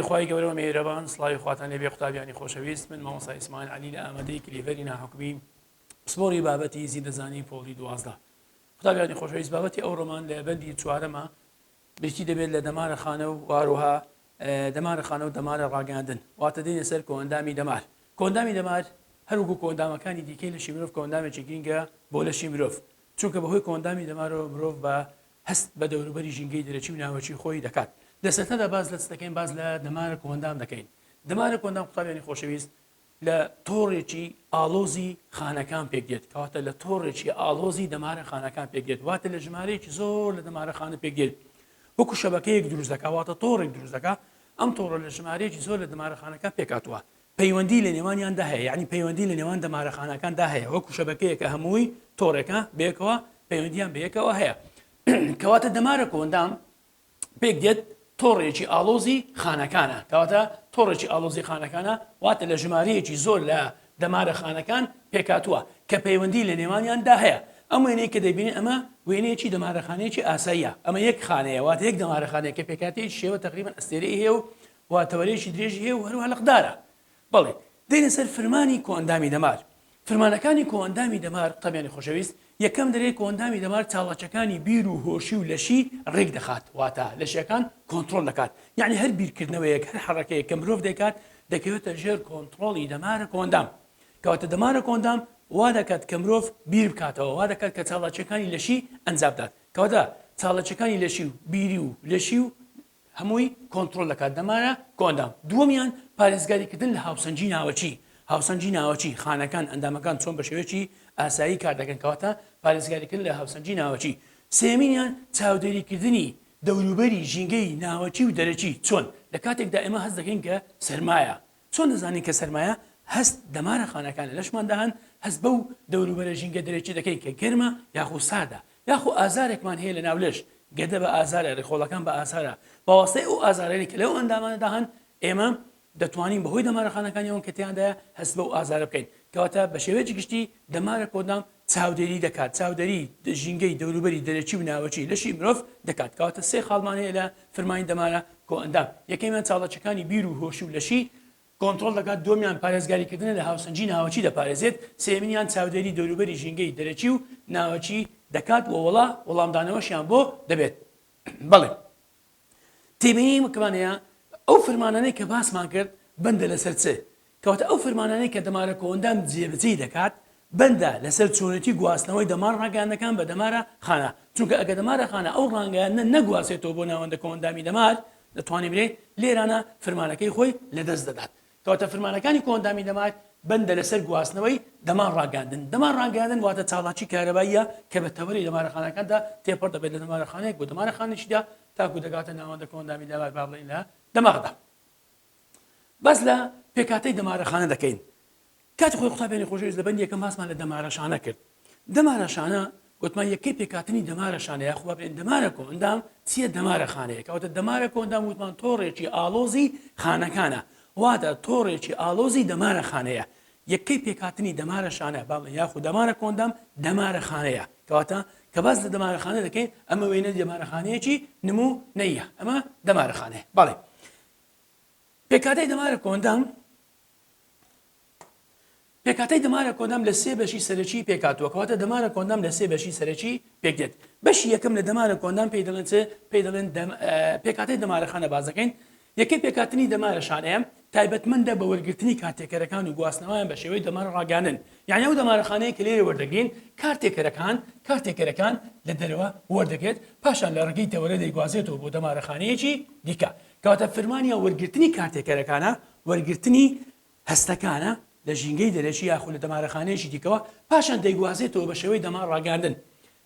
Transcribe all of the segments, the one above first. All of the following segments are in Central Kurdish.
ناوی خوای گەورە و میهرەبان سڵاوی خواتان لێبێ قوتابیانی خۆشەویست من مامۆستا ئیسماعیل عەلی لە ئامادەی کلیڤەری ناحکومی پسپۆڕی بابەتی زیندەزانی پۆڵی 12 قوتابیانی خۆشەویست بابەتی ئەو ڕۆمان لە بەندی چوارەمە بریتی دەبێت لە دەمارە خانە و واروها دەمارە خانە و دەمارە ڕاگەاندن واتە دێنە سەر کۆئەندامی دەمار کۆئەندامی دەمار هەروەکو کۆئەندامەکانی دیکەی لەشی مرۆڤ کۆئەندامێکی گرینگە بۆ لەشی مرۆڤ چونکە بەهۆی کۆئەندامی دەمارەوە مرۆڤ بە هەست بە دەوروبەری ژینگەی دەرەکی و ناوەکی خۆی دەکات. لە سەرەتادا باس لە چ دەکەین؟ باس لە دەمارە کۆئەندام دەکەین. دەمارە کۆئەندام قوتابیانی خۆشەویست لە تۆڕێکی ئاڵۆزی خانەکان پێک دێت، کەواتە لە تۆڕێکی ئاڵۆزی دەمارە خانەکان پێک دێت، واتە لە ژمارەیەکی زۆر لە دەمارە خانە پێک دێت، وەکو شەبەکەیەک دروست دەکات، واتە تۆڕێک دروست دەکات، ئەم تۆڕە لە ژمارەیەکی زۆر لە دەمارە خانەکان پێکهاتووە. پەیوەندی لە نێوانیاندا هەیە یانی پەیوەندی لە نێوان دەمارەخانەکاندا هەیە وەکو شەبەکەیەکە هەمووی تۆڕێکە بەیەکەوە پەیوەندیان بەیەکەوە هەیە کەواتە دەمارە کۆئەندام پێک دێت تۆڕێکی ئاڵۆزی خانەکانە کەواتە تۆڕێکی ئاڵۆزی خانەکانە واتە لە ژمارەیەکی زۆر لە دەمارە خانەکان پێکاتوە کە پەیوەندی لە نێوانیاندا هەیە ئەم وێنەی کە دەبینین ئەمە وێنەیەکی دەمارەخانەیەکی ئاساییە ئەمە یەک خانەیە واتە یەک دەمارەخانەیە کە پێکاتەیەکی شێوە تقریبا ئەستێرەی هەیە و و تەوەرەیەکی درێژی هەیە و هەروەها لقدارە. بەڵێ، دێینە سەر فرمانی کۆئەندامی دەمار. فرمانەکانی کۆئەندامی دەمار، قوتابیانی خۆشەویست، یەکەم دەرێ کۆئەندامی دەمار چاڵاکیەکانی بیر و هۆشی و لەشی ڕێک دەخات، واتە لەشیەکان کۆنتڕۆڵ دەکات. یەعنی هەر بیرکردنەوەیەک، هەر حەڕەکەیەک کە مرۆڤ دەیکات، دەکەوێتە ژێر کۆنتڕۆڵی دەمارە کۆئەندام. کەواتە دەمارە کۆئەندام وا دەکات کە مرۆڤ بیر بکاتەوە، وا دەکات کە چاڵاکیەکانی لەشی ئەنجام بدات. کەواتە چاڵاکیەکانی لەشی و بیری و لەشی و هەمووی کۆنتڕۆل دەکات دەمارە کۆئەندام. دووەمیان پارێزگاری کردن لە هاوسەنگی ناوەکی، هاوسەنگی ناوەکی، خانەکان، ئەندامەکان چۆن بە شێوەیەکی ئاسایی کار دەکەن، کەواتە پارێزگاری کردن لە هاوسەنگی ناوەکی. سێیەمینیان چاودێری کردنی دەوروبەری ژینگەی ناوەکی و دەرەکی، چۆن؟ لە کاتێکدا ئێمە هەست دەکەین کە سەرمایە، چۆن دەزانین کە سەرمایە؟ هەست دەمارە خانەکان لە لەشماندا هەن، هەست بەو دەوروبەرە ژینگە دەرەکی دەکەین کە گەرمە یاخو ساردە، یاخو ئازارێکمان هەیە لەناو لەش، گەدە بە ئازارە، ڕیخۆڵەکان بە ئازارە، بە واسیتەی ئەو ئازارانەی کە لەو ئەندامانەدا هەن، ئێمە دەتوانین بەهۆی دەمارەخانەکانیەوە کە تێیاندایە هەست بەو ئازارە بکەین. کەواتە بە شێوەیەکی گشتی دەمارە کۆئەندام چاودێری دەکات، چاودێری ژینگەی دەوروبەری دەرەکی و ناوەکی لەشی مرۆڤ دەکات. کەواتە سێ خاڵمان هەیە لە فرمانی دەمارە کۆئەندام، یەکەمیان چاڵاکیەکانی بیر و هۆشی و لەشی کۆنترۆڵ دەکات، دووەمیان پارێزگاریکردنە لە هاوسەنگی ناوەکی دەپارێزێت، سێیەمینیان چاودێری دەوروبەری ژینگەی دەرەکی و ناوەکی دەکات و وەڵا وەڵامدانەوەشیان بۆ دەبێت. بەڵێ تێبینی کەمان هەیە ئەو فرمانانەی کە باسمان کرد بەندە لەسەر چ؟ کەواتە ئەو فرمانانەی کە دەمارە کۆئەندام جێبەجێی دەکات بەندە لەسەر چۆنێتی گواستنەوەی دەمار ڕاگەیاندنەکان بە دەمارە خانە، چونکە ئەگەر دەمارە خانە ئەو ڕانگەیاندنە نەگوازێتەوە بۆ ناوەندە کۆئەندامی دەمار دەتوانین بلێین لێرانە فرمانەکەی خۆی لەدەست دەدات. کەواتە فرمانەکانی کۆئەندامی دەمار بەندە لەسەر گواستنەوەی دەمار ڕاگەیاندن. دەمار ڕاگەیاندن واتە چاڵاکی کارەباییە کە بە تەوەری دەمارەخانەکاندا تێپەڕ دەبێت لە دەمارەخانەیەک بۆ دەمارەخانێکیدا تاکو دەگاتە ناوەندە کۆئەندامی دەمار با بڵێین لە دەماغدا. باس لە پێکهاتەی دەمارەخانە دەکەین. کاتی خۆی قوتابیانی خۆشەویست لە بەندی یەکەم باسمان لە دەمارە شانە کرد. دەمارە شانە گوتمان یەکەی پێکهاتنی دەمارە شانە یاخوا بڵێن دەمارە کۆئەندام چییە دەمارە خانەیە کەواتە دەمارە کۆئەندام وتمان تۆڕێکی ئاڵۆزی خانەکانە واتە تۆڕێکی ئاڵۆزی دەمارە خانەیە یەکەی پێکهاتنی دەمارە شانە با بڵێن یاخو دەمارە کۆئەندام دەمارە خانەیە کەواتە کە باس لە دەمارە خانە دەکەین ئەمە وێنە دەمارە خانەیەکی نموونەیە ئەمە دەمارە خانەیە بەڵێ پێکهاتەی دەمارە کۆئەندام پێکهاتەی دەمارە کۆئەندام لە سێ بەشی سەرەکی پێکهاتووە، کەواتە دەمارە کۆئەندام لە سێ بەشی سەرەکی پێکدێت. بەشی یەکەم لە دەمارە کۆئەندام پێی دەڵێن چ؟ پێی دەڵێن پێکهاتەی دەمارەخانە باس دەکەین. یەکەی پێکهاتنی دەمارە شانەیە، تایبەتمەندە بە وەرگرتنی کارتێکەرەکان و گواستنەوەیان بە شێوەی دەمارە ڕاگەیاندن. یانی ئەو دەمارەخانەیە کە لێرە وەردەگرین، کارتێکەرەکان کارتێکەرەکان لە دەرەوە وەردەگرێت، پاشان لە ڕێگەی تەوەرە دەیگوازێتەوە بۆ دەمارەخانەیەکی دیکە. کەواتە فرمانیان وەرگرتنی کارتێکەرەکانە، وەرگرتنی هەستەکانە لە ژینگەی دەرەکی یاخود لە دەمارەخانەیەکی دیکەوە، پاشان دەیگوازێتەوە بە شێوەی دەمار ڕاگەیاندن.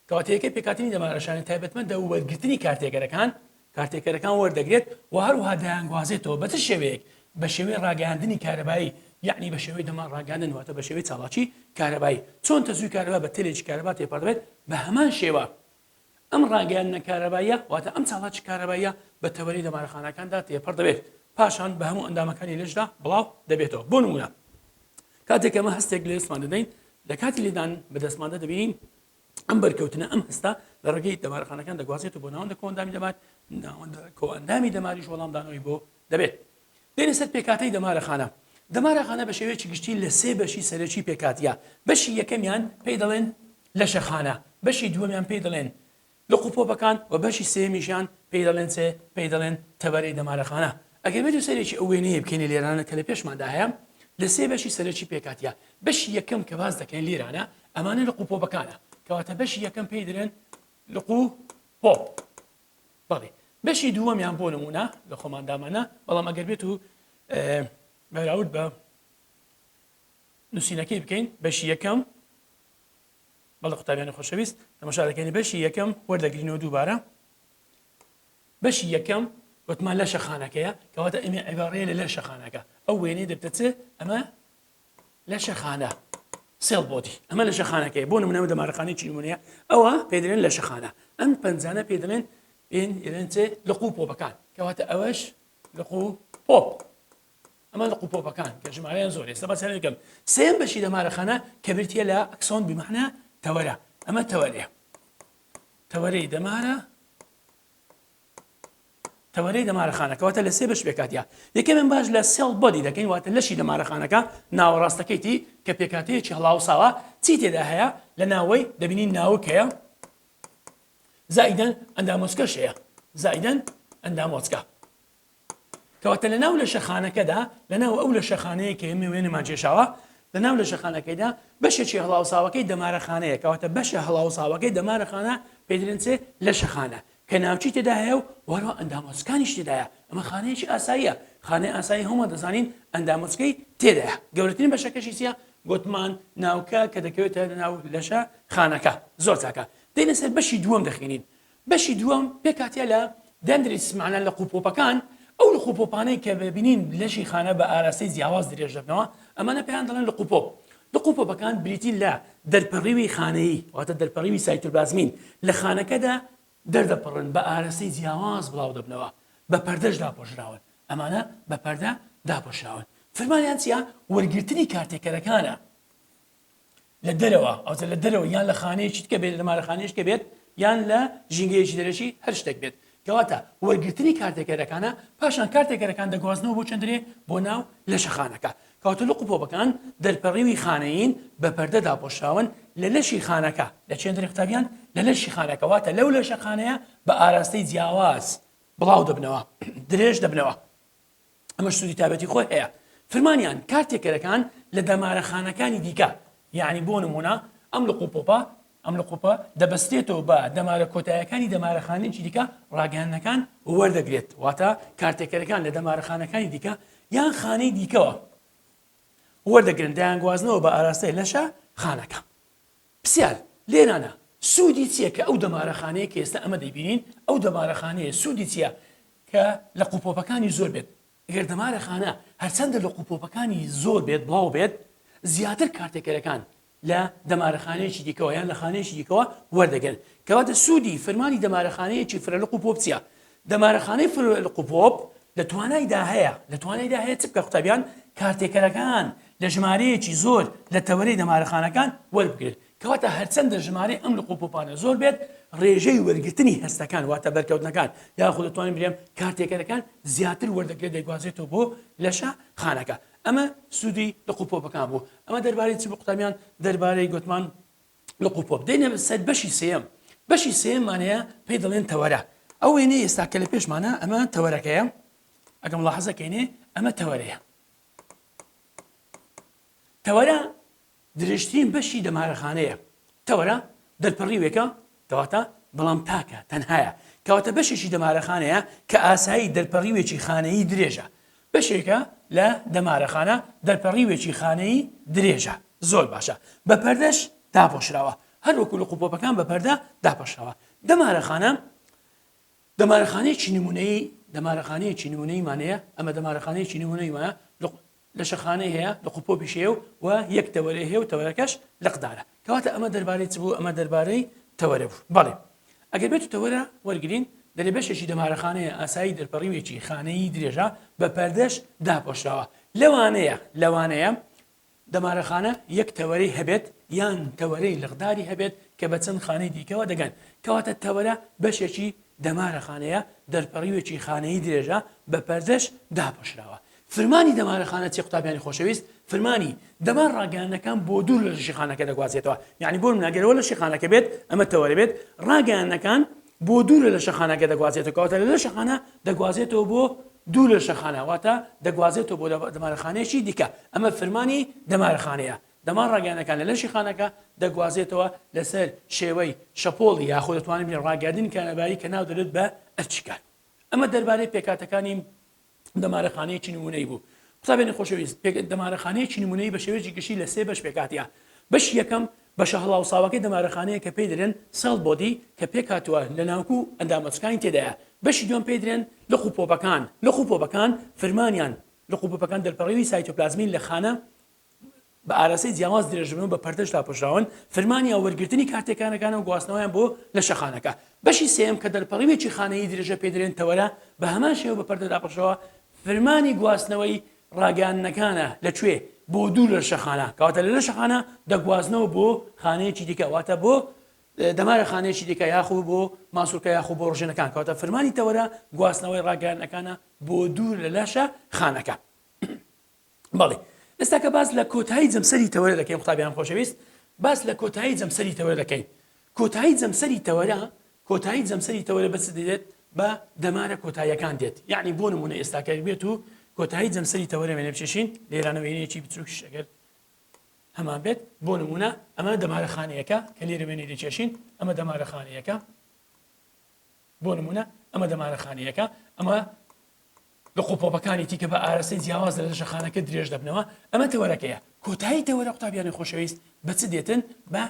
کەواتە یەکەی پێکهاتنی دەمارەشانە تایبەتمەندە وەرگرتنی کارتێکەرەکان، کارتێکەرەکان وەردەگرێت و هەروەها دەیانگوازێتەوە بە چ شێوەیەک؟ بە شێوەی ڕاگەیاندنی کارەبایی یەعنی بە شێوەی دەمار ڕاگەیاندن واتە بە شێوەی چاڵاکی کارەبایی. چۆن تەزووی کارەبا بە تێلێکی کارەبا تێپەڕ دەبێت بە هەمان شێوە ئەم ڕاگەیاندنە کارەباییە واتە ئەم چاڵاکی کارەباییە بە تەوەرەی دەمارەخانەکاندا تێپەڕ دەبێت، پاشان بە هەموو ئەندامەکانی لەشدا بڵاو دەبێتەوە. بۆ نموونە کاتێک ئێمە هەستێک لە دەستمان دەدەین، لە کاتی لێدان بە دەستماندا دەبینین ئەم بەرکەوتنە، ئەم هەستە لە ڕێگەی دەمارەخانەکان دەگوازێتەوە بۆ ناوەندە کۆئەندامی دەمار، ناوەندە کۆئەندامی دەماریش وەڵامدانەوەی بۆ دەبێت. دێنە سەر پێکهاتەی دەمارەخانە. دەمارەخانە بە شێوەیەکی گشتی لە سێ بەشی سەرەکی پێکهاتیە، بەشی یەکەمیان پێی دەڵێن لەشەخانە، بەشی دووەمیان پێی دەڵێن لق و پۆپەکان و بەشی سێیەمیشیان پێی دەڵێن چ؟ پێی دەڵێن تەوەرەی دەمارەخانە. ئەگەر بێت و سەیرێکی ئەو وێنەیە بکەین لێرانە کە لە پێشماندا هەیە لە سێ بەشی سەرەکی پێکهاتیە. بەشی یەکەم کە باس دەکەین لێرانە ئەمانە لق و پۆپەکانە، کەواتە بەشی یەکەم پێی دەڵێن لق و پۆپ. بەڵێ بەشی دووەمیان بۆ نمونە لە خۆمان دامانە بەڵام ئەگەر بێت و بەراورد بە نووسینەکەی بکەین بەشی یەکەم بەڵێ قوتابیانی خۆشەویست تەماشا دەکەین بەشی یەکەم وەردەگرینەوە دووبارە بەشی یەکەم وتمان لەشە خانەکەیە کەواتە ئەمێ عیباڕەیە لە لەشە خانەکە ئەو وێنەی دەبتە چ ئەمە لەشە خانە cell body ئەمە لەشە خانەکەی بۆ نمونە دەمارەخانەی چی نمونەیە ئەوە پێ دەڵێن لەشە خانە ئەم پەنجانە پێ دەڵێن پێن دەڵێن چ لق و پۆپەکان کەواتە ئەوەش لق و پۆپ ئەمە لق و پۆپەکان کە ژمارەیان زۆر ئێستا باسیان دەکەم سێیەم بەشی دەمارەخانە کە بریتییە لە axon بمعنى تەوەرە ئەمە تەوەرەیە تەوەرەی دەمارە تەوەرەی دەمارەخانە کەواتە لە سێ بەش پێکاتە یەکەمیان باش لە cell body دەکەین واتە لەشی دەمارەخانەکە ناوەڕاستەکەیتی کە پێکاتەیەکی هەڵاوساوە چی تێدا هەیە لە ناوەی دەبینین ناوک هەیە زائیدەن ئەندامۆچکەش هەیە زائیدەن ئەندامۆچکە کەواتە لەناو لەشەخانەکەدا، لەناو ئەو لەشەخانەیە کە ئێمە وێنەمان کێشاوە، لەناو لەشەخانەکەیدا بەشێکی هەڵاوساوەکەی دەمارەخانەیە، کەواتە بەشە هەڵاوساوەکەی دەمارەخانە پێی دەلێن چ؟ لەشەخانە، کە ناوچی تێدا هەیە و هەروەها ئەندامۆچکانیش تێدایە، ئەمە خانەیەکی ئاساییە، خانەی ئاسایی هەموومان دەزانین ئەندامۆچکەی تێدایە، گەورەترین بەشەکەشی چییە؟ گۆتمان ناوکە کە دەکەوێتە ناو لەشە خانەکە. زۆر چاکە دێینە سەر بەشی دووەم دەخوێنین. بەشی دووەم پێکهاتە لە dendrites مەعنا لق و پۆپەکان، ئەو لق و پۆپانەی کە دەبینین لەشی خانە بە ئاراستەی جیاواز درێژ دەبنەوە، ئەمانە پێیان دەڵێن لق و پۆپ. لق و پۆپەکان بریتین لە دەرپەڕیوی خانەیی، واتە دەرپەڕیوی سایتۆپلازمین لە خانەکەدا دەردەپەڕن، بە ئاراستەی جیاواز بڵاو دەبنەوە، بە پەردەش داپۆشراون، ئەمانە بە پەردە داپۆشراون. فرمانیان چییە؟ وەرگرتنی کارتێکەرەکانە. لە دەرەوە ئەوجا لە دەرەوە یان لە خانەیەکی تکە بێت لە مارەخانەیەش کە بێت یان لە ژینگەیەکی دەرەکی هەر شتێک بێت کەواتە وەرگرتنی کارتێکەرەکانە پاشان کارتێکەرەکان دەگوازنەوە بۆ چندرێ بۆ ناو لەشەخانەکە کەواتە لق و پۆپەکان دەرپەڕیوی خانەیین بە پەردە داپۆشراون لە لەشی خانەکە لە چێندرێ قوتابیان لە لەشی خانەکە واتە لەو لەشەخانەیە بە ئاراستەی جیاواز بڵاو دەبنەوە درێژ دەبنەوە ئەمەش سوودی تایبەتی خۆی هەیە. فرمانیان کارتێکەرەکان لە دەمارەخانەکانی دیکە، یەعنی بۆ نموونە ئەم لقوپۆپە ئەم لقوپە دەبەسترێتەوە بە دەمارە کۆتایەکانی دەمارەخانێکی دیکە ڕاگەیاندنەکان وەردەگرێت، واتە کارتێکەرەکان لە دەمارەخانەکانی دیکە یان خانەی دیکەوە وەردەگرن دەیانگوازنەوە بە ئاراستەی لەشە خانەکە. پرسیار، لێرانە سوودی چییە کە ئەو دەمارەخانەیە کە ئێستا ئەمە دەیبینین، ئەو دەمارەخانەیە سوودی چییە کە لقوپۆپەکانی زۆر بێت؟ گەر دەمارەخانە هەرچەندە لقوپۆپەکانی زۆر بێت بڵاو بێت، زیاتر کارتێکەرەکان لە دەمارەخانەیەکی دیکەوە یان لە خانەیەکی دیکەوە وەردەگرن. کەواتە سوودی فرمانی دەمارەخانەیەکی فرە لقوپۆپ چییە؟ دەمارەخانەی فرە لقوپۆپ لە توانایدا هەیە لە توانایدا هەیە چ بکە قوتابیان؟ کارتێکەرەکان لە ژمارەیەکی زۆر لە تەوەرەی دەمارەخانەکان وەربگرن. کەواتە هەرچەندە ژمارەی ئەم لق و پۆپانە زۆر بێت، ڕێژەی وەرگرتنی هەستەکان واتە بەرکەوتنەکان یاخود دەتوانین بلێم کارتێکەرەکان زیاتر وەردەگرێت دەیگوازێتەوە بۆ لەشە خانەکە. ئەمە سوودی لق و پۆپەکان بوو. ئەمە دەربارەی چ بوو قوتابیان؟ دەربارەی گوتمان لق و پۆپ. دێینە سەر بەشی سێیەم. بەشی سێیەممان هەیە پێی دەڵێن تەوەرە. ئەو وێنەی ئێستا کە لە پێشمانە ئەمە تەوەرەکەیە. ئەگەر ملاحەزە کەینێ ئەمە تەوەرەیە. تەوەرە درێژترین بەشی دەمارەخانەیە. تەوەرە دەرپەڕیوێکە کەواتە بەڵام تاکە، تەنهایە. کەواتە بەشێکی دەمارەخانەیە کە ئاسایی دەرپەڕیوێکی خانەیی درێژە. بەشێکە لە دەمارەخانە دەرپەڕیوێکی خانەیی درێژە. زۆر باشە. بە پەردەش داپۆشراوە. هەر وەکو لقوپۆپەکان بە پەردە داپۆشراوە. دەمارەخانە دەمارەخانەیەکی نمونەیی دەمارەخانەیەکی نمونەییمان هەیە ئەمە دەمارەخانەیەکی نمونەییمانە لەشەخانەی هەیە لقوپۆپیش هەیە و یەک تەوەرەی هەیە و تەوەرەکەش لقدارە کەواتە ئەمە دەربارەی چ بوو ئەمە دەربارەی تەوەرە بوو بەڵێ ئەگەر بێت تەوەرە وەرگین دەرێ بەشێکی دەمارەخانەیە ئاسایی دەرپەڕیوێکی خانەیی درێژە بە پەردەش داپۆشراوە لەوانەیە لەوانەیە دەمارەخانە یەک تەوەرەی هەبێت یان تەوەرەی لقداری هەبێت کە بە چەند خانەی دیکەوە دەگەن. کەواتە تەوەرە بەشێکی دەمارەخانەیە، دەرپەڕیوێکی خانەیی درێژە، بە پەردەش داپۆشراوە. فرمانی دەمارەخانە چیە قوتابیانی خۆشەویست؟ فرمانی دەمار ڕاگەیاندنەکان بۆ دوور لە لەشی خانەکە دەگوازێتەوە. یعنی بۆ نمونە گەر ئەوە لەشی خانەکە بێت، ئەمە تەوەرە بێت، ڕاگەیاندنەکان بۆ دوور لە لەشە خانەکە دەگوازێتەوە. کەواتە لە لەشە خانە دەگوازێتەوە بۆ دوور لە لەشە خانە، واتە دەگوازێتەوە بۆ دەمارەخانەیەکی دیکە. ئەمە فرمانی دەمارەخانەیە. دەمار ڕاگەیاندنەکان لە لەشی خانەکە دەگوازێتەوە لەسەر شێوەی شەپۆڵی یاخود دەتوانین بڵێین ڕاگەیاندنی کارەبایی کە ناودەبرێت بە ئەرکی کار. ئەمە دەربارەی پێکهاتەکانی دەمارەخانەیەکی نمونەی بوو. قوتابیانی خۆشەویست، دەمارەخانەیەکی نمونەیی بە شێوەیەکی گشتی لە سێ بەش پێکهاتیە. بەشی یەکەم، بەشە هەڵاوساوەکەی دەمارەخانەیە کە پێی دەلێن cell body کە پێکهاتووە لە ناوک و ئەندامەچکانی تێدایە. بەشی دووەم پێی دەلێن لق و پۆپەکان. لق و پۆپەکان فرمانیان لق و پۆپەکان دەرپەڕیوی سایتۆپلازمین لە خانە بە ئاراستەی جیاواز درێژبن و بە پەردەش داپۆشراون، فرمانیان وەرگرتنی کارتێکانەکانە و گواستنەوەیان بۆ لەشەخانەکە. بەشی سێیەم کە دەرپەڕیوێکی خانەیی درێژە پێدرێن تەوەرە بە هەمان شێوە بە پەردە داپۆشراوە، فرمانی گواستنەوەی ڕاگەیاندنەکانە لە کوێ؟ بۆ دوور لە لەشەخانە، کەواتە لە لەشەخانە دەگوازنەوە بۆ خانەیەکی دیکە، واتە بۆ دەمارە خانەیەکی دیکە یاخو بۆ ماسولکە یاخو بۆ ڕژێنەکان، کەواتە فرمانی تەوەرە گواستنەوەی ڕاگەیاندنەکانە بۆ دوور لە لەشە خانەکە. بەڵێ ئێستا کە باس لە کۆتایی جەمسەری تەوەرە دەکەین قوتابیان خۆشەویست باس لە کۆتایی جەمسەری تەوەرە دەکەین کۆتایی جەمسەری تەوەرە کۆتایی جەمسەری تەوەرە بەچ دێت بە دەمارە کۆتاییەکان دێت یعنی بۆ نمونە ئێستا کە بێت و کۆتایی جەمسەری تەوەرە وێنە بچێشین لێرانە وێنەیەکی بچووکش ئەگەر هەمان بێت بۆ نمونە ئەمە دەمارە خانەیەکە کە لێرە وێنەی دەکێشین ئەمە دەمارە خانەیەکە بۆ نمونە ئەمە دەمارە خانەیەکە ئەمە لق و پۆپەکانیتی کە بە ئاراستەی جیاواز لە لەشەخانەکە درێژ دەبنەوە، ئەمە تەوەرەکەیە. کۆتایی تەوەرە قوتابیانی خۆشەویست بە چ دێتن؟ بە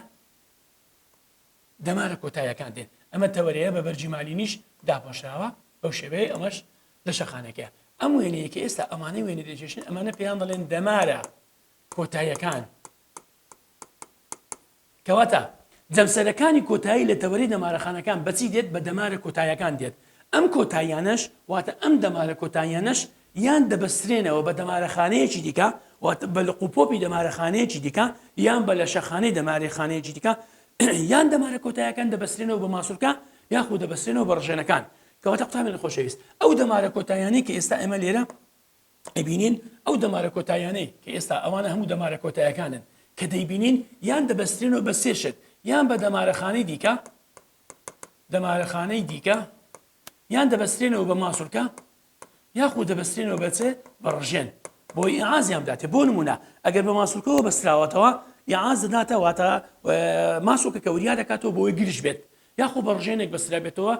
دەمارە کۆتاییەکان دێن. ئەمە تەوەرەیە بە بەرگی مالینیش داپۆشراوە بەو شێوەیە ئەمەش لەشەخانەکەیە. ئەم وێنەیە کە ئێستا ئەمانەی وێنە دەکێشن ئەمانە پێیان دەڵێن دەمارە کۆتاییەکان. کەواتە جەمسەرەکانی کۆتایی لە تەوەرەی دەمارەخانەکان بە چی دێت؟ بە دەمارە کۆتایەکان دێت. ئەم کۆتاییانەش واتە ئەم دەمارە کۆتاییانەش یان دەبەسترێنەوە بە دەمارەخانەیەکی دیکە، واتە بە لق و پۆپی دەمارەخانەیەکی دیکە، یان بە لەشەخانەی دەمارەخانەیەکی دیکە، یان دەمارە کۆتایەکان دەبەسترێنەوە بە ماسولکە یاخود دەبەسترێنەوە بە ڕژێنەکان. کەواتە قوتابیانی خۆشەویست ئەو دەمارە کۆتاییانەی کە ئێستا ئێمە لێرە ئەیبینین ئەو دەمارە کۆتاییانەی کە ئێستا ئەوانە هەموو دەمارە کۆتایەکانن کە دەیبینین یان دەبەسترێنەوە بە سێ شت یان بە دەمارەخانەی دیکە دەمارەخانەی دیکە یان دەبەسترێنەوە بە ماسولکە یاخود دەبەسترێنەوە بە چێ بە ڕژێن بۆی ئیعازیان بداتێ بۆ نمونە ئەگەر بە ماسولکەوە بەستراوەتەوە ئیعاز دەداتە واتە ماسولکە کە وریا دەکاتەوە بۆی گرژ بێت یاخۆ بە ڕژێنێک بەسترابێتەوە،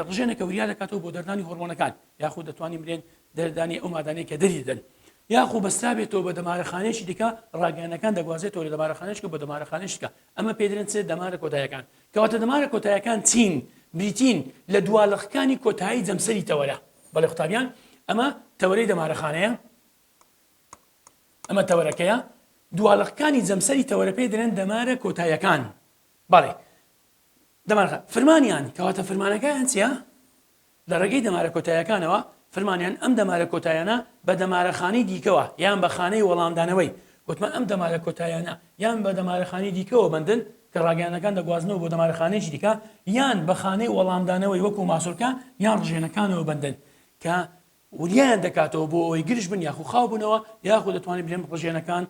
ڕژێنەکە وریا دەکاتەوە بۆ دەردانی هۆرمۆنەکان، یاخۆ دەتوانین بلێن دەردانی ئەو مادانەی کە دەری دەدەن، یاخۆ بەسترابێتەوە بە دەمارەخانەیەکی دیکە، ڕاگەیاندنەکان دەگوازێتەوە لە دەمارەخانەیەکەوە بۆ دەمارەخانەیەکی دیکە، ئەمە پێی دەلێن چ؟ دەمارە کۆتایەکان. کەواتە دەمارە کۆتایەکان چین؟ بریتین لە دوالقکانی کۆتایی جەمسەری تەوەرە. بەڵێ قوتابیان، ئەمە تەوەرەی دەمارەخانەیە. ئەمە تەوەرەکەیە. دوالقکانی جەمسەری تەوەرە پێی دەلێن دەمارە کۆتایەکان. بەڵێ دەمارە فرمانیان کەواتە فرمانەکەیان چییە؟ لە ڕێگەی دەمارە کۆتایەکانەوە فرمانیان ئەم دەمارە کۆتایانە بە دەمارەخانەی دیکەوە یان بە خانەی وەڵامدانەوەی گوتمان ئەم دەمارە کۆتایانە یان بە دەمارەخانی دیکەوە بەندن کە ڕاگەیانەکان دەگوازنەوە بۆ دەمارەخانەیەکی دیکە یان بە خانەی وەڵامدانەوەی وەکو ماسولکە یان ڕژێنەکانەوە بەندن کە وریایان دەکاتەوە بۆ ئەوەی گرژ بن یاخو خاو بنەوە یاخو دەتوانین بلێن ڕژێنەکان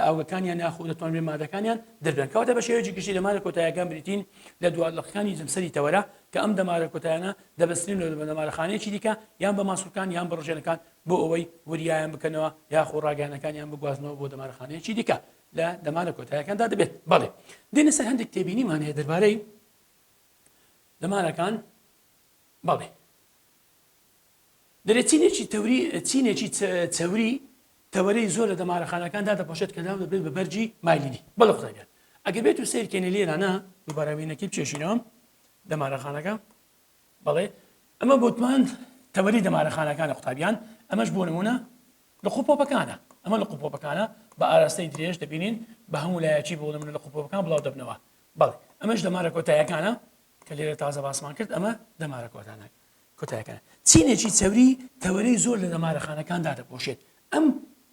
ئاوگەکانیان یاخو دەتوانین بلێن مادەکانیان دەربدەن کەواتە بە شێوەیەکی گشتی دەمارە کۆتایەکان بریتین لە دوا لقەکانی جەمسەری تەوەرە کە ئەم دەمارە کۆتایانە دەبەسترێن بە دەمارەخانەیەکی دیکە یان بە ماسولکان یان بە ڕژێنەکان بۆ ئەوەی وریایان بکەنەوە یاخو ڕاگەیانەکانیان بگوازنەوە بۆ دەمارەخانەیەکی دیکە لە دەمارە کۆتایەکاندا دەبێت بەڵێ دێنە سەر هەندێک تێبینیمان هەیە دەربارەی دەمارەکان بەڵێ دەرێ چینێکی تەوری چینێکی چەوری تەوەرەی زۆر لە دەمارەخانەکان دادەپۆشێت کە ناو دەبرێت بە بەرگی مایلینی. بەڵێ قوتابیان ئەگەر بێت و سەیر کەینە لێرانە دووبارە وێنەکەی بکێشینەوە دەمارەخانەکە بەڵێ ئەمە بۆتمان تەوەری دەمارەخانەکانە قوتابیان ئەمەش بۆ نمونە لق و پۆپەکانە ئەمە لق و پۆپەکانە بە ئاراستەی درێژ دەبینین بە هەموو لایەکی بۆ نمونە لق و پۆپەکان بڵاو دەبنەوە بەڵێ ئەمەش دەمارە کۆتایەکانە کە لێرە تازە باسمان کرد ئەمە دەمارە کۆتانە کۆتایەکان چینێکی چەوری تەوەرەی زۆر لە دەمارەخانەکان دادەپۆشێت ئەم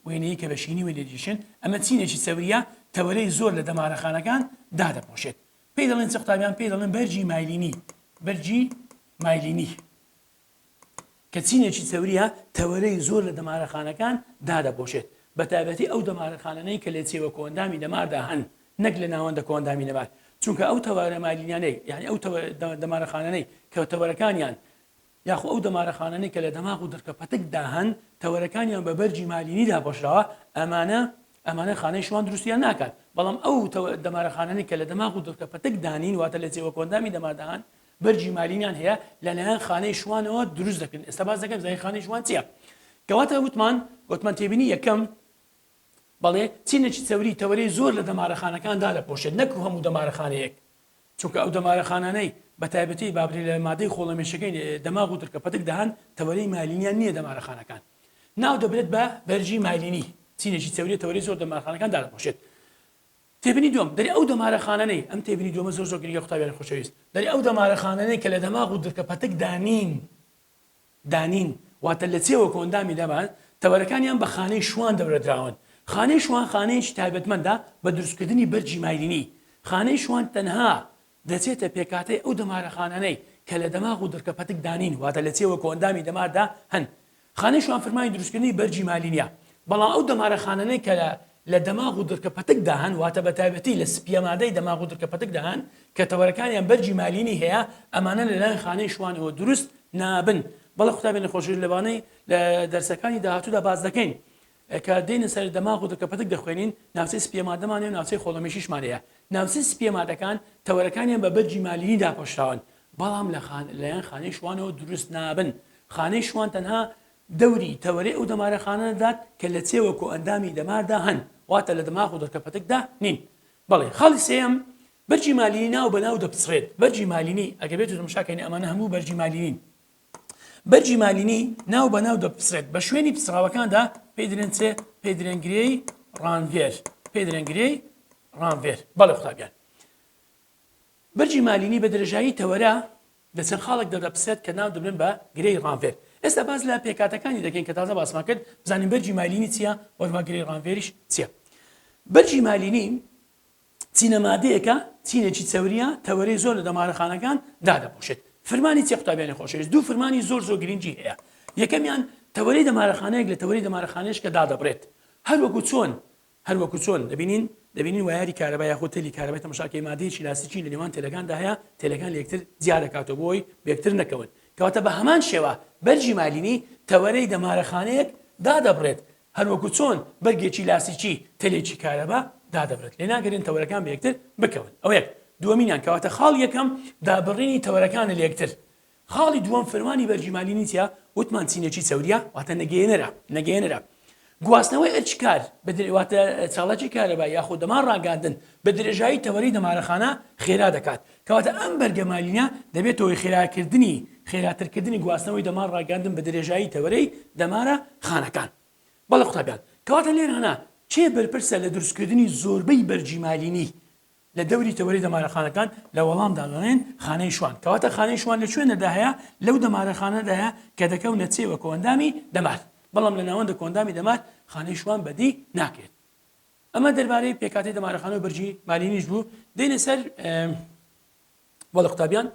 وێنەیە کە بە شینی وێنە دەکێشن ئەمە چینێکی چەوریە تەوەرەی زۆر لە دەمارەخانەکان دادەپۆشێت پێی دەڵێن چ قوتابیان پێی دەڵێن بەرگی مایلینی بەرگی مایلینی. کە چینێکی چەورییە تەوەرەی زۆر لە دەمارەخانەکان دادەپۆشێت، بەتایبەتی ئەو دەمارەخانانەی کە لە چێوە کۆئەندامی دەماردا هەن نەک لە ناوەندە کۆئەندامی دەمار، چونکە ئەو تەوەرە مایلینیانەی یانی ئەو دەمارەخانانەی کە تەوەرەکانیان یاخۆ ئەو دەمارەخانانەی کە لە دەماغ و دڕکە پەتکدا هەن تەوەرەکانیان بە بەرگی مالینی داپۆشراوە، ئەمانە ئەمانە خانەی شوان دروستیان ناکات، بەڵام ئەو دەمارەخانانەی کە لە دەماغ و دڕکە پەتکدا نین واتە لە چێوە کۆئەندامی دەماردا هەن بەرگی مالینیان هەیە لەلایەن خانەی شوانەوە دروست دەکرێن، ئێستا باس دەکەین بزانین خانەی شوان چییە؟ کەواتە وتمان گوتمان تێبینی یەکەم بەڵێ چینێکی چەوری تەوەرەی زۆر لە دەمارەخانەکان دادەپۆشێت نەک هەموو دەمارەخانەیەک چونکە ئەو دەمارەخانانەی بە تایبەتی بابری لە مادەی خۆڵەمێشەکەی دەماغ و دڕکە پەتک دەهان تەوەرەی مالینیان نییە دەمارەخانەکان ناو دەبرێت بە بەرگی مالینی چینێکی چەوری تەوەرەی زۆر دەمارخانەکان دادەپۆشێت. تێبینی دووەم، دەرێ ئەو دەمارەخانانەی، ئەم تێبینی دووەمە زۆر زۆر گرنگە قوتابیانی خۆشەویست، دەرێ ئەو دەمارەخانانەی کە لە دەماغ و دڕکە پەتکدا نین، دانین، واتە لە چێوە کۆئەندامی دەمار، تەوەرەکانیان بە خانەی شوان دەورەدراون. خانەی شوان خانەیەکی تایبەتمەندە بە دروستکردنی بەرگی مایلینی. خانەی شوان تەنها دەچێتە پێکهاتەی ئەو دەمارەخانانەی کە لە دەماغ و دڕکە پەتکدا نین، واتە لە چێوە کۆئەندامی دەماردا هەن. خانەی شوان فرمانی دروستکردنی بەرگی مالینیە، بەڵام ئەو دەمارەخانانەی کە لە دەماغ و دڕکە پەتکدا هەن، واتە بە تایبەتی لە سپیەمادەی دەماغ و دڕکە پەتکدا هەن کە تەوەرەکانیان بەرگی مالینی هەیە، ئەمانە لەلایەن خانەی شوانەوە دروست نابن. بەڵێ قوتابیانی خۆشەویست لەوانەی لە دەرسەکانی داهاتوودا باس دەکەین کە دێینە سەر دەماغ و دڕکە پەتک دەخوێنین، ناوچەی سپیەمادەمان هەیە و ناوچەی خۆڵەمێشیشمان هەیە. ناوچەی سپیەمادەکان تەوەرەکانیان بە بەرگی مالینی داپۆشراون، بەڵام لە لەلایەن خانەی شوانەوە دروست نابن. خانەی شوان تەنها دەوری تەوەرەی ئەو دەمارە خانە دەدات کە لە چێوە کۆئەندامی دەماردا هەن، واتە لە دەماغ و دڕکە پەتکدا نین. بەڵێ خاڵی سێیەم، بەرگی مالینی ناو بە ناو دەپچڕێت. بەرگی مالینی، ئەگەر بێت و تەماشا کەین ئەمانە هەموو بەرگی مالینین. بەرگی مالینی ناو بە ناو دەپچڕێت. بە شوێنی پچڕاوەکاندا پێی دەرێن چێ؟ پێی دەرێن گرێی ڕانڤێر. پێی دەرێن گرێی ڕانڤێر. بەڵێ قوتابیان. بەرگی مالینی بە درێژایی تەوەرە لە چەند خاڵێکدا دەپسێت کە ناو دەبرێن بە گرێی ڕانڤێر. ئێستا باس لە پێکهاتەکانی دەکەین کە تازە باسمان کرد، بزانین بەرگی مالینی چییە و هەروەها گرێی ڕانڤێریش چییە. بەرگی مالینی چینە مادەیەکە، چینێکی چەورییە، تەوەرەی زۆر لە دەمارەخانەکان دادەپۆشێت. فرمانی چییە قوتابیانی خۆشەویست؟ دوو فرمانی زۆر زۆر گرنگی هەیە. یەکەمیان تەوەرەی دەمارەخانەیەک لە تەوەرەی دەمارەخانەیەکە دادەبڕێت. هەر وەکو چۆن هەر وەکو چۆن دەبینین دەبینین وایەری کارەبا یاخود تێلی کارەبای تەماشاکەی مادەیەکی لاستیکی لە نێوان تێلەکاندا هەیە تێلەکان لە یەکتر جیا دەکاتەوە بۆی بەیەکتر نەکەون کەواتە بە هەمان شێوە بەرگی مالینی تەوەرەی دەمارەخانەیەک دادەبڕێت هەر وەکو چۆن بەرگێکی لاستیکی تەلێکی کارەبا دادەبڕێت لێ ناگرن تەوەرەکان بە یەکتر بکەون ئەوە یەک دووەمینیان کەواتە خاڵی یەکەم دابڕینی تەوەرەکانە لە یەکتر خاڵی دووەم فرمانی بەرگی مالینی چیە؟ وتمان چینێکی چەوریە واتە نەگەیەنەرە نەگەیەنەرە گواستنەوەی ئەرکی کار واتە چاڵاکی کارەبا یاخود دەمار ڕاگەاندن بە درێژایی تەوەری دەمارەخانە خێرا دەکات کەواتە ئەم بەرگە مالینە دەبێتە هۆی خێراکردنی خێراترکردنی گواستنەوەی دەمار ڕاگەاندن بە درێژایی تەوەرەی دەمارە خانەکان بەڵێ قوتابیان کەواتە لێرانە کێ بەرپرسە لە دروستکردنی زۆربەی بەرگی مالینی لە دەوری تەوەرەی دەمارەخانەکان لە وەڵامدا دەڵێن خانەی شوان. کەواتە خانەی شوان لە کوێنەدا هەیە؟ لەو دەمارەخانەدا هەیە کە دەکەونە چێوە کۆئەندامی دەمار. بەڵام لە ناوەندە کۆئەندامی دەمار خانەی شوان بەدی ناکرێت. ئەمە دەربارەی پێکهاتەی دەمارەخانە و بەرگی مالینیش بوو. دێینە سەر بەڵێ قوتابیان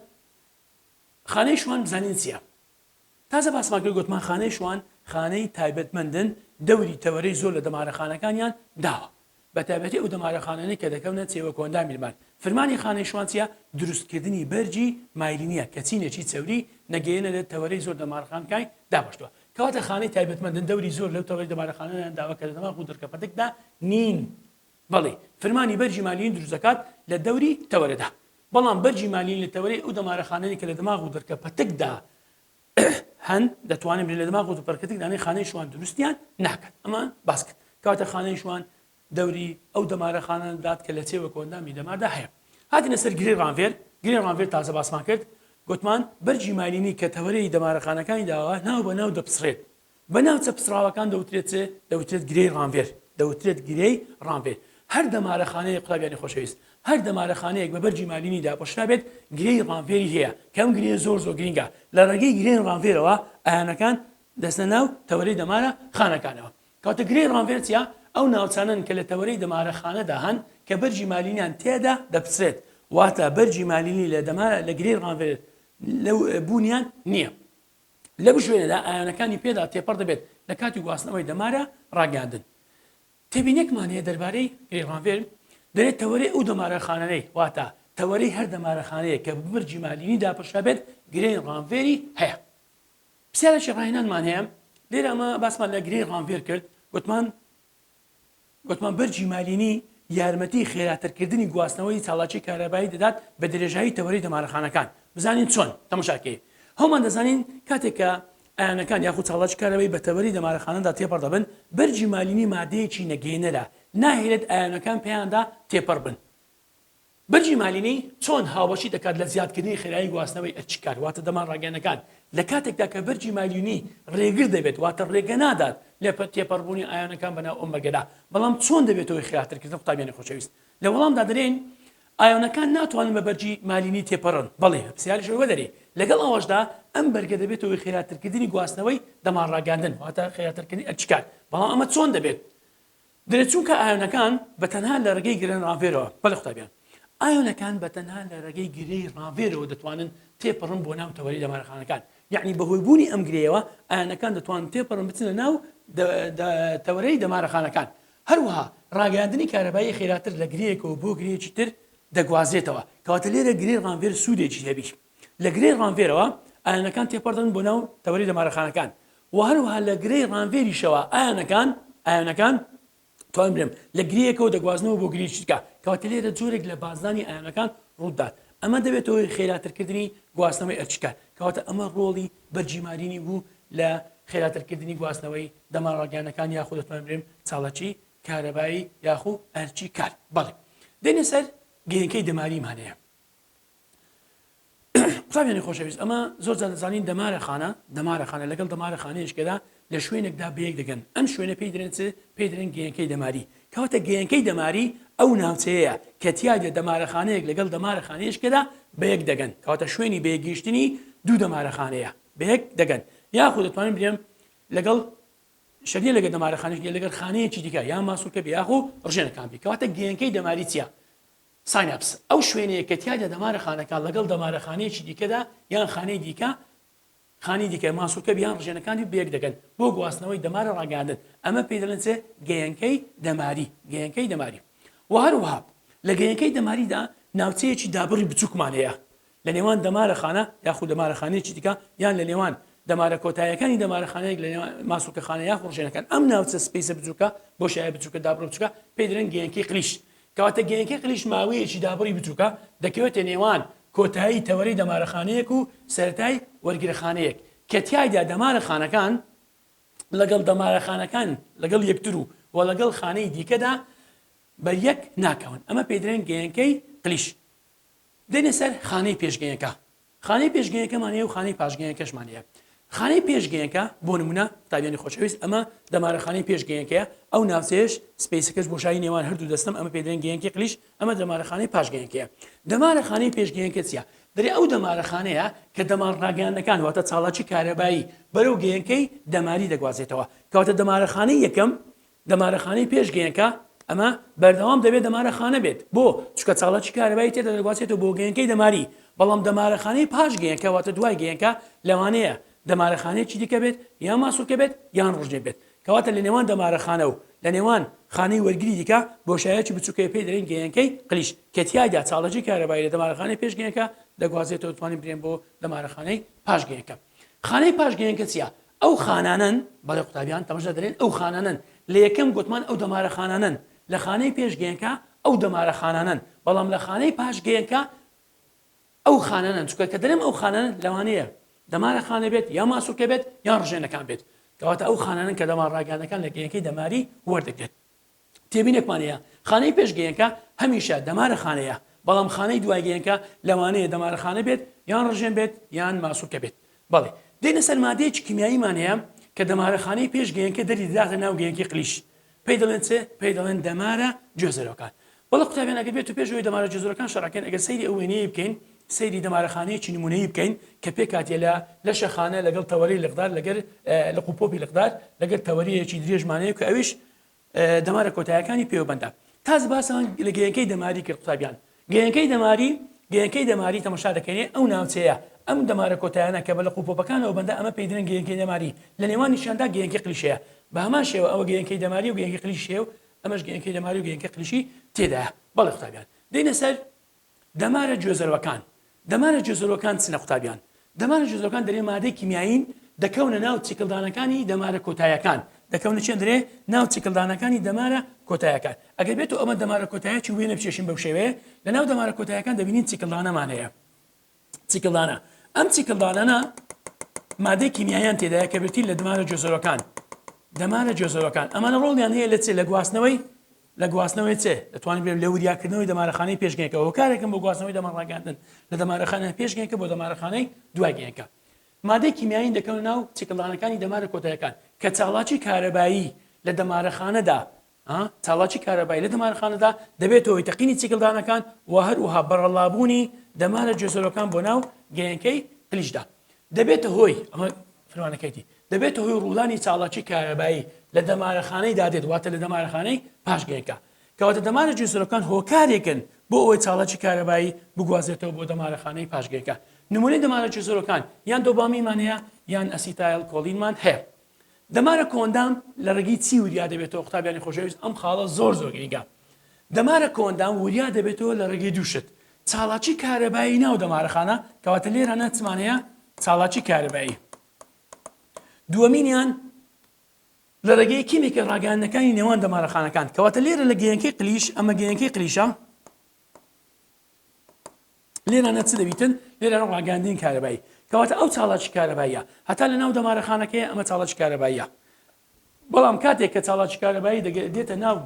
خانەی شوان بزانین چییە؟ تازە باسمان کرد گۆتمان خانەی شوان خانەی تایبەتمەندن دەوری تەوەرەی زۆر لە دەمارەخانەکانیان داوە بەتایبەتی ئەو دەمارەخانانەی کە دەکەونە چێوە کۆئەندامی دەمار فرمانی خانەی شوان چیە دروستکردنی بەرگی مایلینیە کە چینێکی چەوری نەگەیەنە لە تەوەرەی زۆر دەمارخانکای دابەشتوە کەواتە خانەی تایبەتمەندن دەوری زۆر لەو تەوەری دەمارەخانەیان داوە کە لە دەماغ و دڕکەپەتکدا نین بەڵی فرمانی بەرگی مالین دروست دەکات لە دەوری تەوەرەدا بەڵام بەرگی مالین لە تەوەرەی ئەو دەمارەخانەی کە لە دەماغ و دڕکە پەتکدا هەن دەتوانین بڵێین لە دەماغ و دڕکەپەتکدا خانەی شوان دروستیان ناکات ئەمان باس کرد کەواتە خانەی شوان دەوری ئەو دەمارەخانە دەدات کە لە چێوە کۆئەندامی دەماردا هەیە هاتینە سەر گرێی ڕانڤێر گرێی ڕانڤێر تازە باسمان کرد گوتمان بەرگی مالینی کە تەوەرەی دەمارەخانەکانی داوە ناو بە ناو دەپچڕێت بە ناوچە پچڕاوەکان دەوترێت چ؟ دەوترێت گرێی ڕانڤێر. دەوترێت گرێی ڕانڤێر. هەر دەمارەخانەیەک قوتابیانی خۆشەویست، هەر دەمارەخانەیەک بە بەرگی مالینی داپۆشرابێت گرێی ڕانڤێری هەیە، کە ئەم گرێیە زۆر زۆر گرینگە. لە ڕێگەی گرێی ڕانڤێرەوە ئایۆنەکان دەچنە ناو تەوەرەی دەمارە خانەکانەوە. کەواتە گرێی ڕانڤێر چییە؟ ئەو ناوچانەن کە لە تەوەرەی دەمارەخانەدا هەن کە بەرگی مالینیان تێدا دەپچرێت. واتە بەرگی مالینی لە دەمارە لە گرێی ڕانڤێر لەو بوونیان نییە. لەم شوێنەدا ئایۆنەکانی پێدا تێپەڕ دەبێت لە کاتی گواستنەوەی دەمارە ڕاگەیاندن. تێبینیەکمان هەیە دەربارەی گرێی ڕانڤێر، دەرێت تەوەرەی ئەو دەمارەخانانەی، واتە تەوەرەی هەر دەمارەخانەیەک کە بە بەرگی مالینی داپۆشرابێت گرێی ڕانڤێری هەیە. پرسیارێکی ڕاهێنانمان هەیە لێرە، ئەمە باسمان لە گرێی ڕانڤێر کرد، گوتمان گوتمان بەرگی مالینی یارمەتی خێراترکردنی گواستنەوەی چالاکی کارەبایی دەدات بە درێژایی تەوەرەی دەمارەخانەکان. بزانین چۆن؟ تەماشاکەی هەموومان دەزانین کاتێک کە ئایۆنەکان یاخود چالاکی کارەبایی بە تەوەرەی دەمارەخانەدا تێپەڕ دەبن، بەرگی مالینی مادەیەکی نەگەیەنەرە، ناهێلێت ئایۆنەکان پێیاندا تێپەڕ بن. بەرگی مالینی چۆن هاوبەشی دەکات لە زیادکردنی خێرایی گواستنەوەی ئەرکی کار واتە دەمارڕاگەیەنەکان لە کاتێکدا کە بەرگی مالینی ڕێگر دەبێت واتە ڕێگە نادات لە تێپەڕبوونی ئایۆنەکان بەناو ئەم بەرگەدا بەڵام چۆن دەبێتە هۆی خێراترکردن قوتابیانی خۆشەویست لە وەڵامدا دەرێین ئایۆنەکان ناتوانن بە بەرگی مالینی تێپەڕن بەڵێ پرسیاریش ئەوە دەرێ لەگەڵ ئەوەشدا ئەم بەرگە دەبێتە هۆی خێراترکردنی گواستنەوەی دەمارڕاگەیاندن واتە خێراترکردنی ئەرکی کار بەڵام ئەمە چۆن دەبێت دەرێت چونکە ئایۆنەکان بە تەنها لە ڕێگەی گرێی ڕانڤێرەوە، بەڵێ قوتابیان، ئایۆنەکان بە تەنها لە ڕێگەی گرێی ڕانڤێرەوە دەتوانن تێپەڕن بۆ ناو تەوەرەی دەمارەخانەکان، یەعنی بەهۆی بوونی ئەم گرێیەوە ئایۆنەکان دەتوانن تێپەڕن بچنە ناو تەوەرەی دەمارەخانەکان. هەروەها ڕاگەیاندنی کارەبایی خێراتر لە گرێیەکەوە بۆ گرێیەکی تر دەگوازرێتەوە، کەواتە لێرە گرێی ڕانڤێر سوودێکی هەبی. لە گرێی ڕانڤێرەوە ئایۆنەکان تێپەڕ دەبن بۆ ناو تەوەرەی دەمارەخانەکان و هەروەها لە گرێی ڕانڤێریشەوە ئایۆنەکان ئایۆنەکان توانم بڵێم لە گرێیەکەوە دەگوازنەوە بۆ گرێیەکی دیکە کەواتە لێرە جۆرێک لە بازدانی ئایۆنەکان ڕوودات ئەمە دەبێتە هۆی خێراترکردنی گواستنەوەی ئەرچکار کەواتە ئەمە ڕۆڵی بەرگی مارینی بوو لە خێراترکردنی گواستنەوەی دەمارڕاگەیانەکان یاخود دەتوانم بڵێم چاڵەکی کارەبایی یاخو ئەرچی کار بەڵێ دێنە سەر گەیەنکەی دەماریمان هەیە قوتابیانی خۆشەویست ئەمە زۆر جار دەزانین دەمارە خانە دەمارە خانە لەگەڵ دەمارە خانەیەشکەدا لە شوێنێکدا بەیەک دەگەن ئەم شوێنە پێی درێن چ پێی درێن گەیەنکەی دەماری کەواتە گەیەنکەی دەماری ئەو ناوچەیە کە تیادا دەمارە خانەیەک لەگەڵ دەمارە خانەیەشکەدا بەیەک دەگەن کەواتە شوێنی بەیەکگەیشتنی دوو دەمارە خانەیە بەیەک دەگەن یاخود دەتوانین بڵێم لەگەڵ شەریە لەگەڵ دەمارە خانەیەک لەگەڵ خانەیەکی دیکە یا ماسولکە بێ یاخو ڕژێنەکان بێ کەواتە گەیەنکەی دەماری چییە synapse، ئەو شوێنەیە کە تیایدا دەمارە خانەکان لەگەڵ دەمارە خانەیەکی دیکەدا یان خانەی دیکە خانی دیکە ماسولکە یان ڕژێنەکانی بەیەک دەگەن بۆ گواستنەوەی دەمارە ڕاگەیاندن ئەمە پێی دەڵێن چ گەیەنکەی دەماری گەیەنکەی دەماری و هەروەها لە گەیەنکەی دەماریدا ناوچەیەکی دابڕی بچووکمان هەیە لە نێوان دەمارە خانە یاخود دەمارە خانەیەکی دیکە یان لە نێوان دەمارە کۆتایەکانی دەمارە خانەیەک لە نێوان ماسولکە خانە یاخود ڕژێنەکان ئەم ناوچە space ە بچووکە بۆشایە بچووکە دابڕ بچووکە پێی دەڵێن گەیەنکەی قلیش کەواتە گەیەنکەی قلیش ماوەیەکی دابڕی بچووکە دەکەوێتە نێوان کۆتایی تەوەرەی دەمارە خانەیەک و سەرەتای وەرگرە خانەیەک کە تیایدا دەمارە خانەکان لەگەڵ دەمارە خانەکان لەگەڵ یەکتر و و لەگەڵ خانەی دیکەدا بەریەک ناکەون ئەمە پێی دەڵێن گەیەنکەی قلیش دێنە سەر خانەی پێشگەیەکە. خانەی پێشگەیەکەمان هەیە و خانەی پاشگەیەکەشمان هەیە. خانەی پێشگەیەکە بۆ نمونە قوتابیانی خۆشەویست ئەمە دەمارە خانەی پێشگەیەکەیە ئەو ناوچەیەش space ەکەش بۆشایی نێوان هەردوو دەستم ئەمە پێ دەڵێن گەیەنکەی قلیش ئەمە دەمارە خانەی پاشگەیەکەیە. دەمارە خانەی پێشگەیەکە چییە؟ دەرێ ئەو دەمارە خانەیە کە دەمار ڕاگەیاندنەکان واتە چاڵاکی کارەبایی بەرەو گەیەنکەی دەماری دەگوازێتەوە. کەواتە دەمارە خانەی یەکەم دەمارەخانەی پێش گەیەنکە، ئەمە بەردەوام دەبێت دەمارەخانە بێت، بۆ؟ چونکە چاڵاکی کارەبایی تێدا دەگوازێتەوە بۆ گەیەنکەی دەماری، بەڵام دەمارەخانەی پاش گەیەنکە واتە دوای گەیەنکە لەوانەیە دەمارەخانەیەکی دیکە بێت یان ماسولکە بێت یان ڕژێن بێت، کەواتە لە نێوان دەمارەخانە و لە نێوان خانەی وەرگری دیکە بۆشایەکی بچووک هەیە پێی دەڵێن گەیەنکەی قلیش کە تیایدا چاڵاکی کارەبایی لە دەمارەخانەی پێش گەیەنکە دەگوازێتەوە دەتوانین بڵێین بۆ دەمارەخانەی پاش گەیەنکە. خانەی پاش گەیەنکە چییە؟ ئەو خانانەن، بەڵێ قوتابیان تەماشا دەرێن ئەو خانانەن، لە یەکەم گۆتمان ئەو دەمارە خانانەن، لە خانەی پێش گەیەنکە ئەو دەمارە خانانەن، بەڵام لە خانەی پاش گەیەنکە ئەو خانانەن، چونکە کە دەرێم ئەو خانانەن لەوانەیە دەمارە خانە بێت یا ماسولکە بێت یان ڕژێنەکان بێت، کەواتە ئەو خانانەن کە دەمار ڕاگەیاندنەکان لە گەیەنکەی دەماری وەردەگرێت. تێبینێکمان هەیە، خانەی پێش گەیەنکە هەمیشە دەمارە خانەیە، بەڵام خانەی دوای گەیەنکە لەوانەیە دەمارە خانە بێت یان ڕژێن بێت یان ماسولکە بێت. بەڵێ دێینە سەر مادەیەکی کیمیاییمان هەیە کە دەمارە خانەی پێش گەیەنکە دەری دەداتە ناو گەیەنکەی قلیش. پێی دەڵێن چ؟ پێی دەڵێن دەمارە گوێزەرەوەکان. بەڵێ قوتابیان ئەگەر بێت و پێش ئەوەی دەمارە گوێزەرەوەکان شەرحکەین ئەگەر سەیری ئەو وێنەیە بکەین سەیری دەمارەخانەیەکی نمونەیی بکەین کە پێکهاتیە لە لەشە خانە لەگەڵ تەوەرەی لقدار لەگەر لق و پۆپی لقدار لەگەر تەوەرەیەکی درێژمان هەیە کە ئەویش دەمارە کۆتایەکانی پێوەبەندە. تاس باسمان لە گەیەنکەی دەماری کرد قوتابیان. گەیەنکەی دەماری گەیەنکەی دەماری تەماشا دەکەینێ ئەو ناوچەیە. ئەم دەمارە کۆتایانە کە بە لق و پۆپەکانەوە بەندە ئەمە پێی دەرێن گەیەنکەی دەماری، لە نێوانیشیاندا گەیەنکەی قلیش هەیە. بە هەمان شێوە ئەوە گەیەنکەی دەماری و گەیەنکەی قلیشی هەیە و ئەمەش گەیەنکەی دەماری و گەیەنکەی قلیشی تێدایە. بەڵێ قوتابیان. دێینە سەر دەمارە گوێزەرەوەکان. دەمارە گوێزەرەوەکان چنە قوتابیان؟ دەمارە گوێزەرەوەکان دەرێ مادەی کیمیایین دەکەونە ناو چیکڵدانەکانی دەمارە کۆتایەکان. دەکەونە چێن دەرێ؟ ناو چیکڵدانەکانی دەمارە کۆتایەکان. ئەگەر بێتو ئەمە دەمارە کۆتایەکی وێنە بکێشین بەو شێوەیە، لە ناو دەمارە کۆتایەکان دەبینین چیکڵدانەمان هەیە. چیکڵدانە، ئەم چیکڵدانانە مادەی کیمیاییان تێدایە کە بریتین لە دەمارە گوێزەرەوەکان. دەمارە گوێزەرەوەکان ئەمانە ڕۆڵیان هەیە لە چ؟ لە گواستنەوەی لە گواستنەوەی چ؟ دەتوانین بڵێین لە وریاکردنەوەی دەمارەخانەی پێشگەیەکە هۆکارێکن بۆ گواستنەوەی دەمار ڕاگەیاندن لە دەمارەخانە پێشگەیەکە بۆ دەمارەخانەی دوای گەیەنکە. مادەی کیمیایی دەکەونە ناو چیکڵدانەکانی دەمارە کۆتایەکان کە چاڵاکی کارەبایی لە دەمارەخانەدا چاڵاکی کارەبایی لە دەمارەخانەدا دەبێتە هۆی تەقینی چیکڵدانەکان و هەروەها بەڕەڵابوونی دەمارە گوێزەرەکان بۆ ناو گەیەنکەی قلیشدا دەبێتە هۆی ئەمە فروانەکەیتی دەبێتە هۆی ڕوودانی چاڵاکی کارەبایی لە دەمارەخانەی دادێت واتە لە دەمارەخانەی پاش گەیەنکە کەواتە دەمارە گوێزەرەکان هۆکارێکن بۆ ئەوەی چاڵاکی کارەبایی بگوازێتەوە بۆ دەمارەخانەی پاش گەیەنکە نمونەی دەمارە گوێزەرەکان یان دۆبامینمان هەیە یان ئەسیتایل کۆلینمان هەیە دەمارە کۆئەندام لە ڕێگەی چی وریا دەبێتەوە قوتابیانی خۆشەویست ئەم خاڵە زۆر زۆر گرنگە دەمارە کۆئەندام وریا دەبێتەوە لە ڕێگەی دوو شت چاڵاکی کارەبایی ناو دەمارەخانە کەواتە لێرانە چمان هەیە چاڵاکی کارەبایی دووەمینیان لە ڕێگەی کیمیکە ڕاگەیاندنەکانی نێوان دەمارەخانەکان کەواتە لێرە لە گەیەنکەی قلیش ئەمە گەیەنکەی قلیشە لێرانە چ دەبیتن؟ لێرانە ڕاگەیاندنی کارەبایی. کەواتە ئەو چاڵاکی کارەباییە هەتا لە ناو دەمارەخانەکەیە ئەمە چاڵاکی کارەباییە. بەڵام کاتێک کە چاڵاکی کارەبایی دێتە ناو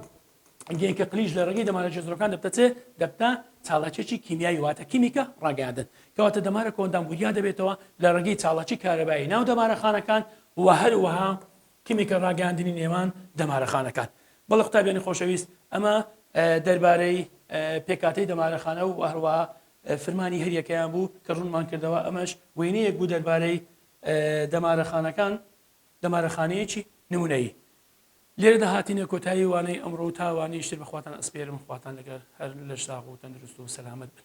گەیەنکە قلیش لە ڕێگەی دەمارە گوێزەرەکان دەبتە چێ؟ دەبتە چاڵاکیەکی کیمیایی واتە کیمیکە ڕاگەیاندن. کەواتە دەمارە کۆئەندام وریا دەبێتەوە لە ڕێگەی چاڵاکی کارەبایی ناو دەمارەخانەکان و هەروەها کیمیکە ڕاگەیاندنی نێوان دەمارەخانەکان. بەڵێ قوتابیانی خۆشەویست ئەمە دەربارەی پێکهاتەی دەمارەخانە و هەروەها فرمانی هەریەکەیان بوو کە ڕوونمان کردەوە ئەمەش وێنەیەک بوو دەربارەی دەمارەخانەکان دەمارەخانەیەکی نمونەیی لێرەدا هاتینە کۆتایی وانەی ئەمڕۆ و تا وانەیەکی تر بەخواتان ئەسپێرم خواتان لەگەر هەر لەش ساغ و تەندروست و سەلامەت بن.